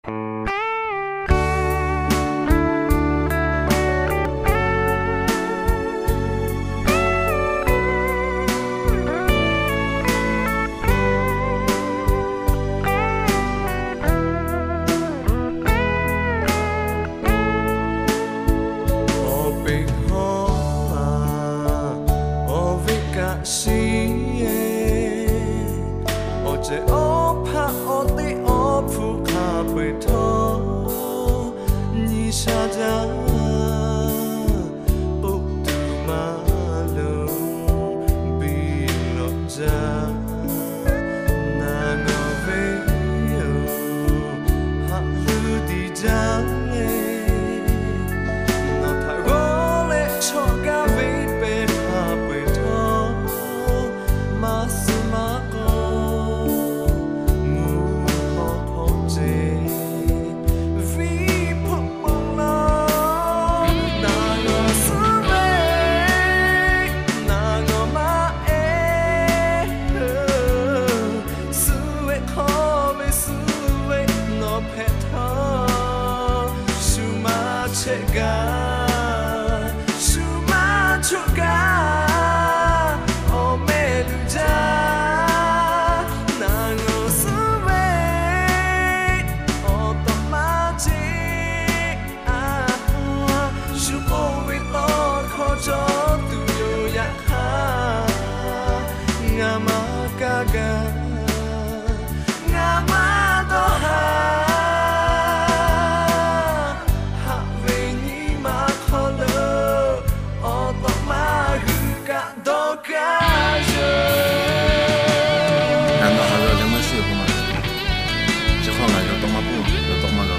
Awˬ peꞈ hawˉ a, awˬ viˉ kaꞈ shiˍ e, awˬ cehˬ awˬ hpaˆ awˬ teˇ awˬ hpfuhˇ hk'a peu-eˬ htawˇ, nyi sha jaˇ k'oˆ tuˬ maˇ loˍ, biˇ lawꞈ jaˇ. Naˬ nawˬ ve yoˬ, haꞈ luˇ tiꞈ jaˇ le. Nawˬ htaꞈ g'awˇ leh chawˆ gaˇ ve pehˬ hk'a peu-eˬ htawˇ, maˇ suh maˇ k'awꞈ mvuhˇ hawˉ hk'awꞈ ceˬ. Viˉ hpawˆ pawˆ laˇ, naˬ nawˬ suh ve, naˬ nawˬ maˇ eˬ. Suh ve hk'aw ve suh ve nawˬ hpehꞈ htawˇ, shu maˇ chehˇ gaˇ, shu maˇ choˆ gaˇ. Awˬ meh luˬ jaˇ, naˬ nawˬ suh ve, awˬ tawꞈ maˇ ceˇ. A, shu k'oˆ ve tawˇ hkawˇ cawˬ tuˬ yoˬ yaꞈ hk'aˇ, ngaˬ maˇ kaˇ gaˇ, ngaˬ maˇ dawˇ haˍ. Haꞈ ve nyi ma hk'aw lo, awˬ tawꞈ maˇ g'uiˬ kaꞈ dawˇ gaˇ yoˬ. Ngaˬ nawˬ haꞈ ve awˬ leh maˇ shuˍ yoˬ k'o ma, chi hk'aw ngaˬ yawˬ tawꞈ maˇ puˇ, yawˬ tawꞈ maˇ g'a.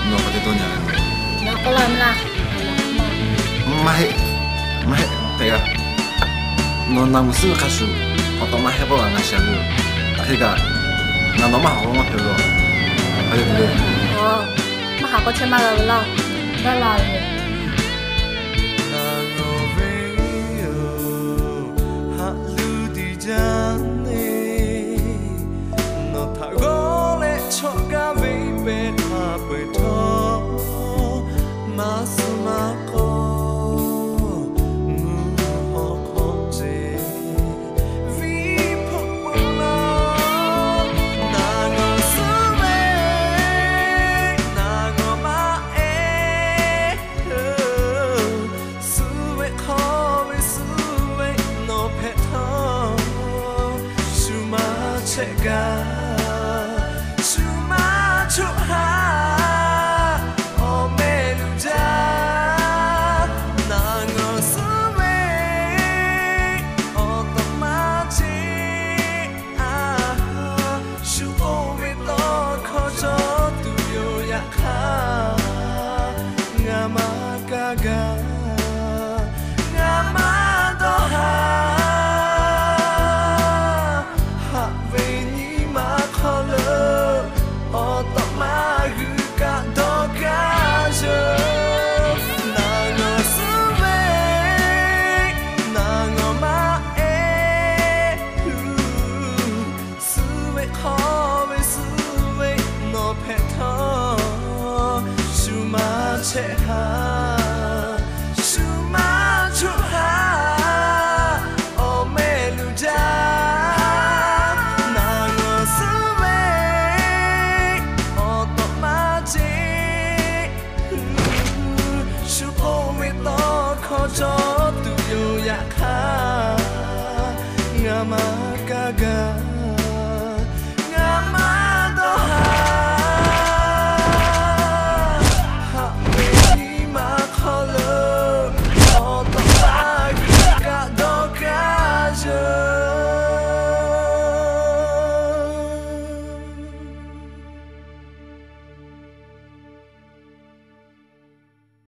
Nawˬ hk'aˬ te dawˇ nyi leh, maˇ heˆ, maˇ heˆ, hpehꞈ g'a. Nawˬ naˬ meuꞈ suhˉ ve hk'a shuˍ, awˬ tawꞈ maˇ heˆ k'oˆ kaꞈ ngaˬ shiˍ ve yoˬ. Hk'e kaꞈ, ngaˬ nawˬ maˇ haꞈ k'o maˇ hpehꞈ ve yoˬ. Hk'aˬ te te le. Maˇ haꞈ k'o chehˇ maˇ g'a ve laˇ. Gaˇ la ve yoˬ. Haꞈ luˇ tiꞈ jaˇ le. Nawˬ htaꞈ g'awˇ leh chawˆ gaˇ ve pehˬ hk'a peu-eˬ htawˇ, maˇ suh maˇ k'awꞈ mvuhˇ hawˉ hk'awꞈ ceˬ. Viˉ hpawˆ pawˆ laˇ, naˬ nawˬ suh ve, naˬ nawˬ maˇ eˬ. Suh ve hk'aw ve suh ve nawˬ hpehꞈ htawˇ, shu maˇ chehˇ gaˇ, shu maˇ choˆ haˍ. Awˬ meh luˬ jaˇ, naˬ nawˬ suh ve, awˬ tawꞈ maˇ ceˇ. A, shu k'oˆ ve tawˇ hkawˇ cawˬ tuˬ yoˬ yaꞈ hk'aˇ, ngaˬ maˇ kaˇ gaˇ, ngaˬ maˇ dawˇ haˍ. Haꞈ ve nyi ma hk'aw lo, awˬ tawꞈ maˇ g'uiˬ kaꞈ dawˇ gaˇ yoˬ. Naˬ nawˬ suh ve, naˬ nawˬ maˇ eˬ. Suh ve hk'aw ve suh ve nawˬ hpehꞈ htawˇ, shu maˇ chehˇ haˍ.